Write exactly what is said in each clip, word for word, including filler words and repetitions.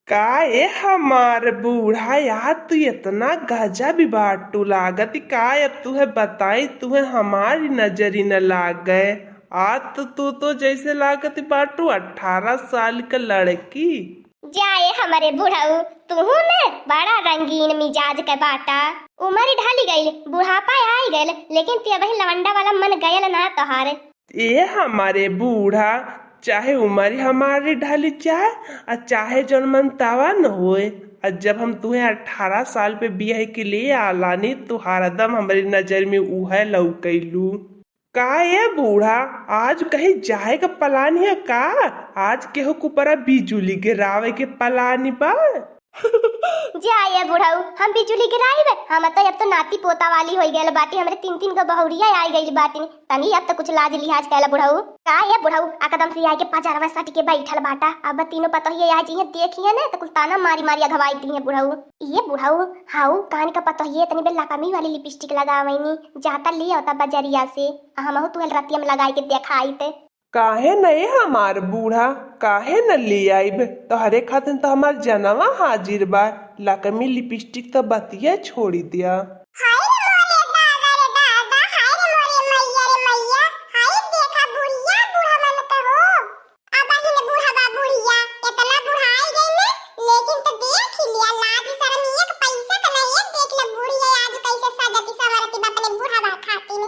का ए हमार बूढ़ा, यार तू इतना गजब बाटू लागत, का अब तुहे बताई, तुहे हमारी नजरी न लागे। आज तो तू तो जैसे लागत बाटू अठारह साल के लड़की। जा ए हमरे बुढ़ऊ, तुहू न बड़ा रंगीन मिजाज के बाटा। उमर ढली गइल, बुढ़ापा आई गइल, लेकिन ते अबही लवंडा वाला मन गयल ना तोहार। ए हमारे बूढ़ा, चाहे उमर हमारी ढली जाए, आ चाहे जौन मन तवा न होए, आ जब हम तुहे अठारह साल पे बियाह के लिए आलानी, तू हरदम हमरी नजर में उहे लौकैलू। का ए बूढ़ा, आज कहीं जाए का प्लान है का? आज केहू के ऊपरा बिजुली गिरावे के प्लान बा? जा ए बुढ़ऊ, हम बिजुली गिराइबे? हम तो अब तो नाती पोता वाली होई गइल बाटी, हमरे तीन तीन गो बहुरिया आई गइल बाटी। तनी अब तो कुछ लाज लिहाज कैला बुढ़ऊ। का ए बुढ़ऊ, एकदम से आके पजरवा सट के बैठल बाटा। अब तीनों पतोहिया आज इहे देखिए ना, तो कुल ताना मारी मारी अघवाई दिहे बुढ़ऊ। ए बुढ़ऊ, हाउ कान का पतोहिए तनी बे लकमी वाली लिपस्टिक लगावैनी, जाता ले आवता बजरिया से, आ हमहू तुहल रतिया में लगाई के देखाइत। काहे न ए हमार बूढ़ा, काहे न ले आइब? तोहरे खातिर तो हमार जनवा हाजिर बा। लकमी लिपस्टिक तो बतिया छोड़ी दिया। हाय रे मोरे दादा रे दादा, हाय रे मोरे मैया रे मैया, हाय देखा बुढ़िया बूढ़ा मन कहो। अब ही न बूढ़ा बा बुढ़िया, इतना बुढ़ाई गई ने, लेकिन तो देख ही लिया, लाज शर्म एक पैसा का नहीं है। देख ले बुढ़िया आज कैसे सजती संवरती बा अपने बूढ़ा बा खातिर।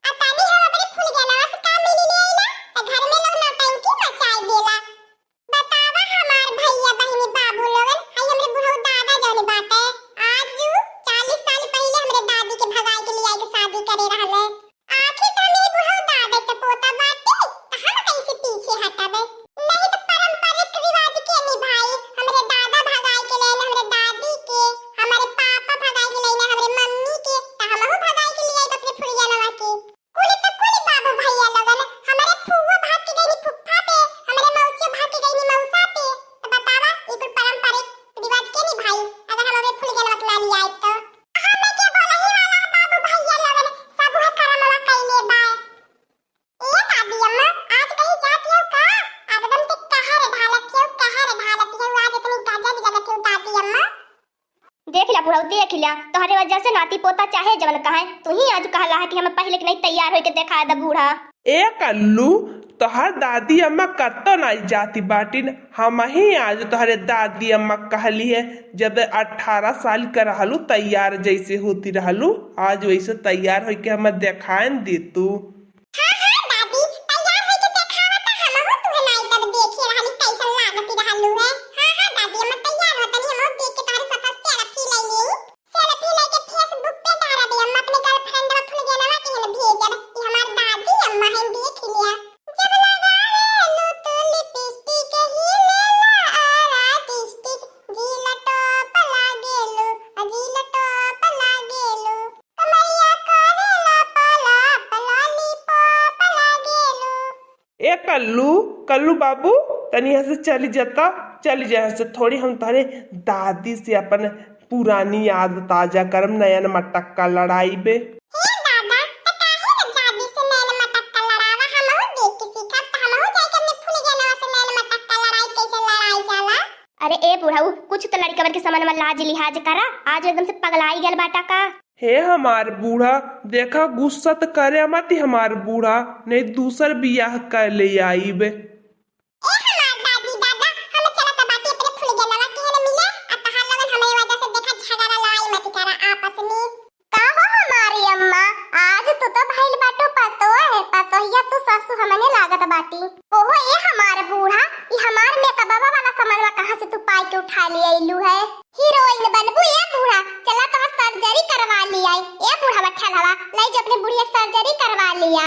आ तनी हम अपने फुलगेनवा से काम मिली ले आइला, त घर में लोग नौटंकी मचाई देला। बतावा हमार भैया, बहिनी, बाबू लोगन, हई हमरे बुढ़ऊ दादा जौन बाटे, आज चालीस साल पहिले हमरे दादी के भगाई के लियाई के शादी करे रहले। आखिर त हमरे बुढ़ऊ दादा के पोता बाटे, त हम कैसे पीछे हटबे? नहीं त पारंपरिक रिवाज के निभाई, हमरे दादा भगाई के ले आइले हमरे दादी के, हमरे पापा भगाई के ले आइले हमरे मम्मी के, त हमहू भगाई के लियाई अपने फुलगेनवा के। कुली त कुली बाबू भैया लोगन, हमरे फुआ भाग के गईनी फुफ्फा पे, हमरे मौसियो भाग के गईनी मौसा पे। त बतावा, ई कुल पारंपरिक रिवाज के निभाई, अगर हम अपने फुलगेनवा के ना लियाई त? हमें के बोलही वाला बाबू भैया लोगन, सब उहे करमवा कइले बा। ए दादी अम्मा, आज कहीं जात हो का? एकदम से कहर ढालत हो, कहर ढालत हो, आज इतनी गजब गजब हो दादी अम्मा। देख ला बुढ़ऊ, देख ला, तोहरे वजह से नाती पोता चाहे जवन कहे, तू ही आज कहला है कि हमें पहले के नहीं तैयार होके देखा द बूढ़ा। ए कल्लू, तोहर दादी अम्मा कत्तो नाई जाती बाटिन, हम ही आज तोहरे दादी अम्मा कहली है, जब अठारह साल के रहलू तैयार जैसे होती रहलू, आज वैसे तैयार होके हमें देखाएन दे तू। हाँ, हाँ, दादी, तैयार होके देखावा त हमहू तुहे नाई तब देखे रहली, कैसन लागती रहलू है। हाँ, हाँ, दादी, हम तैयार हो तनी, हमहू देख के तोहरे साथ selfie ले लेई। Selfie लेके Facebook पे डारा दे, हम अपने girlfriend वा फुलगेनवा के हन भेजब, कि हमार दादी अम्मा हैं, देख लिया। जब लगावेलू तू lipstick, ही लेला आरा district, जिला top लागेलू, आ जिला top लागेलू। कमरिया करेला पलाप, lollipop लागेलू। ए कल्लू, कल्लू बाबू, तनी यहाँ से चली जाता, चली जा यहाँ से। थोड़ी हम तोहरे दादी से अपन पुरानी याद ताजा करम, नयन मटक्का लड़ाई बे। हे दादा, त काहे न दादी से नयन मटक्का लड़ावा, हमहू देख के सीखब, त हमहू जाके अपने फुलगेनवा से नयन मटक्का लड़ाई कैसे लड़ाई जाला। अरे ए बुढ़ऊ, कुछ तो लड़कवन के समन में लाज लिहाज करा, आज एकदम से पगलाई गल बाटा का? हे हमार बूढ़ा, देखा गुस्सा त करे मत हमार बूढ़ा, नहीं दूसर बियाह कर ले आईब। ए हमार दादी दादा, हम चलत बाटी अपने फुलगेनवा के हन मिले, आ तहार लोगन हमरे वजह से देखा झगड़ा लड़ाई मत करा आपस में। का हो हमारी अम्मा, आज तू तो भइल बाटू पतोह, पतोहिया तू सासू हमने लागत बाटी। ओहो ए हमार बूढ़ा, ई हमार मेकअपवा वाला समनवा कहाँ से तू पाई के उठा ले अइलू है? हीरोइन बनबू ए बूढ़ा, चला तोहार surgery करवा लियाई। ए बूढ़ा बठल हवा, लई जो अपने बुढ़िया surgery करवा लिया।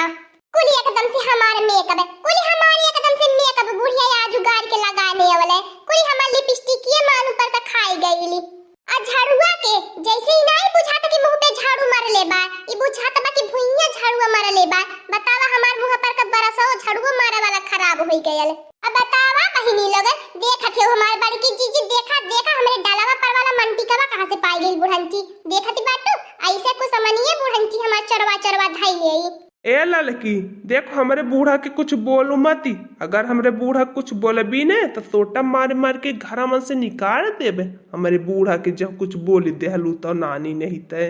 कुल एकदम से हमार makeup, कुल हमार एकदम से makeup बुढ़िया आज उगार के लगाने वाले, कुल हमार lipstick ये मान ऊपर तक खाई गईली। आ झड़ुआ के जैसे ही नाई बुझाता कि मुंह पे झाड़ू मार ले बा, ई बुझाता बा कि भुइया झाड़ुआ मार ले बा। बतावा हमार मुंह पर का बरसो झड़ुआ मारे वाला खराब होई गयल। अब बतावा बहिनी लोगन, देखत हो हमार बड़की जीजी, देखा, देखा हमरे डालावा पर वाला मंटिकवा कहाँ से पाई गई बुढ़ंची। देखत बाटू, ऐसे कुछ समनिए बुढ़ंची हमार चरवा चरवा धाई ले आई। ए ललकी, देखो, हमरे बूढ़ा के कुछ बोलू मती। अगर हमरे बूढ़ा के कुछ बोलबी ने, तो सोटा मार मार के घरवन से निकाल देबे। हमरे बूढ़ा के जब कुछ बोल देहलू तो नानी नहीं ते।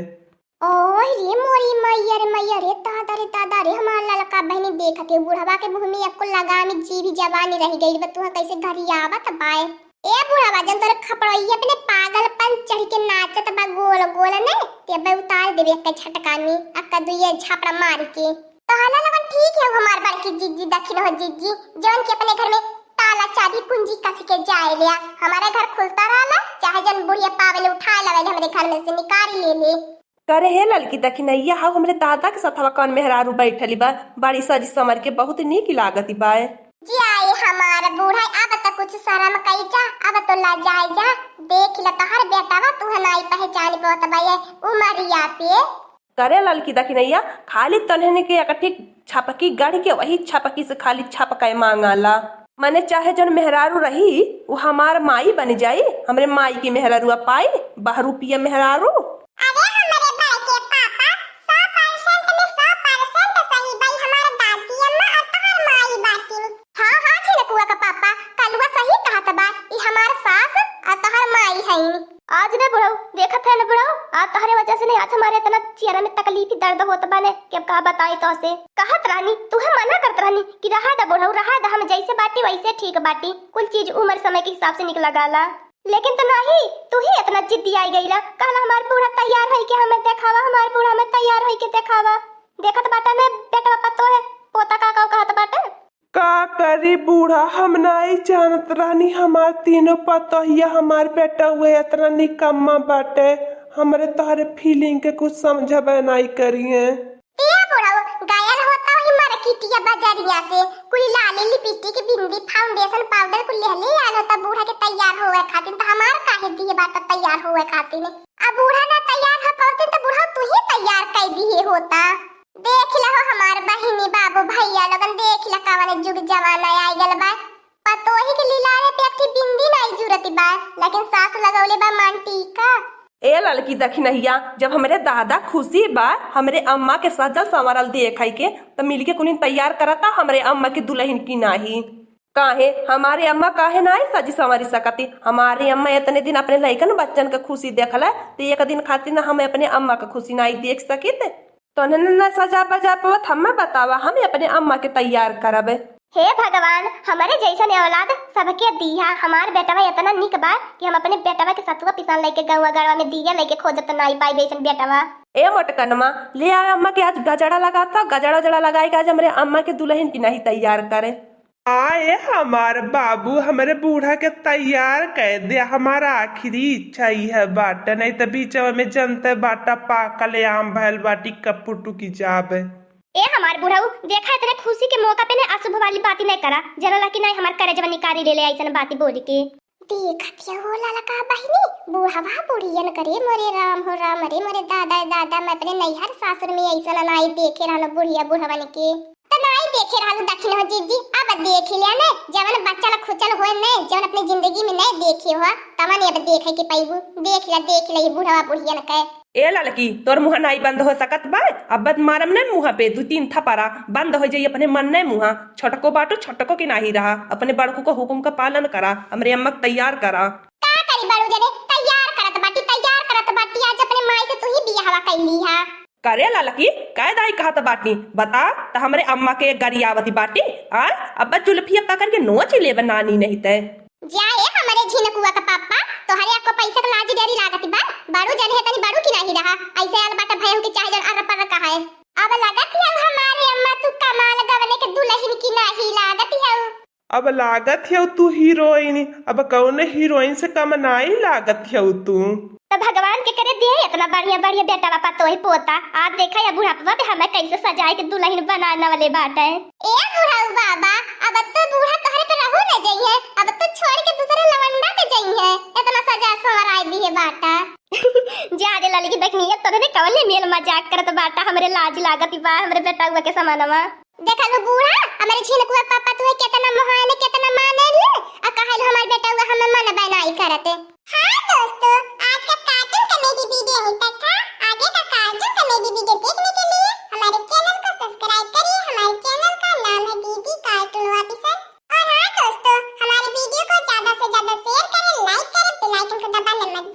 ओह रे मोरी मैया रे मैया रे, दादा रे दादा रे, हमार ललका बहिनी, देखत है बुढ़वा के मुँह में एको लगाम, जीभ जबानी रह गई बा, तुहा कैसे घरियावत बाए। ए बुढ़वा, जन तोरे खपड़ोइया अपने पागलपन चढ़ के नाचत बा गोल गोल ने, ते अबे उतार देबे एक झटका में, अक्का दुइये झापड़ा मार के। तो हाला लगन ठीक है, हमार बड़की जिज्जी दखिन हो जिज्जी, जौन के अपने घर में ताला चाबी कुंजी कस के जाए लिया। हमारे घर खुलता रहला, चाहे जन बुढ़िया पावे ले उठाए लावे ले, हमरे घर में से निकाल ले ले। करे हे ललकी दखिनैया, हाउ हमरे दादा के सथवा कौन मेहरारू बैठली बा, बड़ी सज समर के बहुत नीक लागत बाए। जियाई हमार बूढ़ा, अब त कुछ शरम कई जा, अब तो लजाए जा। देख ल तोहर बेटावा, तुहे नाई पहचान पावत बा ये उमरिया पे। करे ललकी दखिनैया, खाली तन्हन के एकठी छपकी गढ़ के वही छपकी से खाली छपकाए मांगाला। मने चाहे जौन मेहरारू रही, उ हमार माई बन जाई, हमरे माई की मेहरारुआ पाई, बहरूपिया मेहरारू। अरे हमरे बड़के पापा, सौ percent में सौ percent सही बाई, हमार दादी अम्मा और तोहर माई बाटी। हाँ, हाँ, झिनकुआ का पापा, कलुआ सही कहत बा, ई हमार सास और तोहर माई हई। आज ने बुढ़ऊ, देखत है ना बुढ़ऊ, आज तोहरे वजह से नहीं, आज हमारे इतना चेहरा में तकलीफ ही दर्द होत बा ने, कि अब का बताई तोहसे। कहत रहनी, तुहे मना करत रहनी कि रहा दा बुढ़ऊ, रहा दा, हम जैसे बाटी वैसे ठीक बाटी, कुल चीज उम्र समय के हिसाब से निक लगाला। लेकिन तो नहीं, तू ही इतना जिद्दी आई गईला। कहला हमार बूढ़ा तैयार होई के हमें देखावा, हमार बूढ़ा में तैयार होई के देखावा। देखत बाटा ने बेटवा पतोह, पोता का का कहत बाटे। का करी बूढ़ा, हम नाई जानत रहनी हमार तीनों पतोहिया हमार बेटउए इतना निकम्मा बाटे। हमरे तोहरे feeling के कुछ समझबे नाई करिए। ए बुढ़ऊ, गयल होता वही मार्केटिया बजरिया से, कुल लाली, lipstick, बिंदी, foundation, powder कुल लेहले आयल होता बूढ़ा के तैयार होवे खातिर, त हमार काहे दिए बाटा तैयार होवे खातिर? अब बूढ़ा ना तैयार हो पवतिन त बुढ़ऊ तू ही तैयार कई दिए होता। देख लहो हमार बहिनी, बाबू, भैया लोगन, देख ल कवन जुग जमाना आइ गल बा। पतोही के लिलारे पे एक ठे बिंदी नाई जुरत बा, लेकिन सास लगौले बा मान टीका। ए ललकी दखिनहिया, जब हमरे दादा खुशी बा हमरे अम्मा के सजल संवरल देखइ के, त मिलके कुलिन तैयार करता हमरे अम्मा के दुलहिन की नाही। काहे, हमारे अम्मा काहे नाई सजी संवरी सकती? हमारे अम्मा इतने दिन अपने लइकन बच्चन के खुशी देखले, त एक दिन खातिर ना हम अपने अम्मा के खुशी नाई देख सकित? तोहने न सजा बजा पावत, हमें बतावा, हम अपने अम्मा के तैयार करब। हे भगवान, हमरे जैसन औलाद सबके दिहा। हमार बेटवा इतना निक बा कि हम अपने बेटवा के सतुआ पिसान लेके गौवा गड़वा में दिया लेके खोजब त नाई पाई वैसन बेटवा। ए मोटकनमा, ले आवे अम्मा के आज गजड़ा लगाता, गजड़ा उजड़ा लगाए के आज हमरे अम्मा के दुलहिन की नाही तैयार करे। आए हमार बाबू, हमरे बूढ़ा के तैयार कर दे, हमार आखिरी इच्छा इहे बाटे, नहीं त बीचवा में जनते बाटा पाकल आम भयल बाटी, कब फुटुकी जाबे। ए हमार बुढ़ऊ, देखा इतने खुशी के मौका पे ने अशुभ वाली बाती नहीं करा, जनला कि नहीं हमार करेजवा निकारी ले ले ऐसन बाती बोली के। देखत या हो ललका बहिनी, बूढ़वा बुढ़ियन करे, मोरे राम हो राम, अरे मोरे दादा दादा, मैं अपने नैहर सासुर में ऐसन नाई देखे रहलो बुढ़िया बुढ़वन के। त नाई देखे रहलू दखिन हो जिज्जी, अब देख लिया ने, जवन बचल खुचल होए ने, जवन अपने जिंदगी में नहीं देखे हो, तवन अब देखे के पैबू। देख लिया, देख लिया, ये बुढ़वा बुढ़ियन के। ए ललकी, तोर मुँह नाई बंद हो सकत बा? अब बद मारम ने मुँह पे दू तीन थपरा, बंद हो जाई अपने मन ने मुँह। छोटको बाटू, छोटको की नाही रहा, अपने बड़कू को हुकुम का पालन करा, हमरे अम्मा के तैयार करा। का करी बड़ू जने, तैयार करत बाटी, तैयार करत बाटी, आज अपने माई से तू ही बियाहवा कैली हा। करे ललकी, कै दाई कहत बाटी, बता, त हमरे अम्मा के गरियावती बाटी, आ? अब्बा जुल्फिया पकड़ के नोच लेबे नानी नहीं ते। जा ए हमरे झिनकुआ का पापा, तोहरे अक्को पैसा के लाज डरी लागत बा, बड़ू जने तनी बड़ू की नाही रहा, ऐसे आल बाटा भयहू के चाहे जन अर्र पर्र कहाए। अब लागत हौ हमारे अम्मा तू कमाल गवने के दुलहिन की नाही लागत हौ। अब लागत हौ तू हीरोइन, अब कौनो हीरोइन से कम नाई लागत हौ तू। त भगवान के करे दिए इतना बढ़िया बढ़िया बेटा बापा तोही पोता। आज देखा या बुढ़ापा पे हमें कैसे सजाए के दुलहिन बनाने वाले बाटे। ए बुढ़ऊ बाबा, अब तो बूढ़ा तोहरे पे रहू न जइहे, अब तो छोड़ के दूसरे लवंडा पे जइहे। इतना सजा संवराए दिए बाटा। जा रे ललकी दखिनहिया, तोहरे कौन ले मेल मजाक करत बाटा, हमरे लाज लागत बा, हमरे बेटउआ के समानवा। देखा लो बूढ़ा, हमरे झिनकुआ पापा तुहे केतना मोहाने, केतना माने ले, आ कहल हमार बेटउआ हमें मन बनाई करते। हाँ दोस्तों, आज का cartoon comedy video यहीं तक था। आगे का cartoon comedy video देखने के लिए हमारे channel को subscribe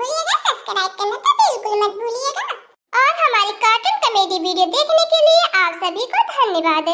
भूलिएगा, सब्सक्राइब करना तो बिल्कुल मत भूलिएगा। और हमारी कार्टून कॉमेडी वीडियो देखने के लिए आप सभी को धन्यवाद।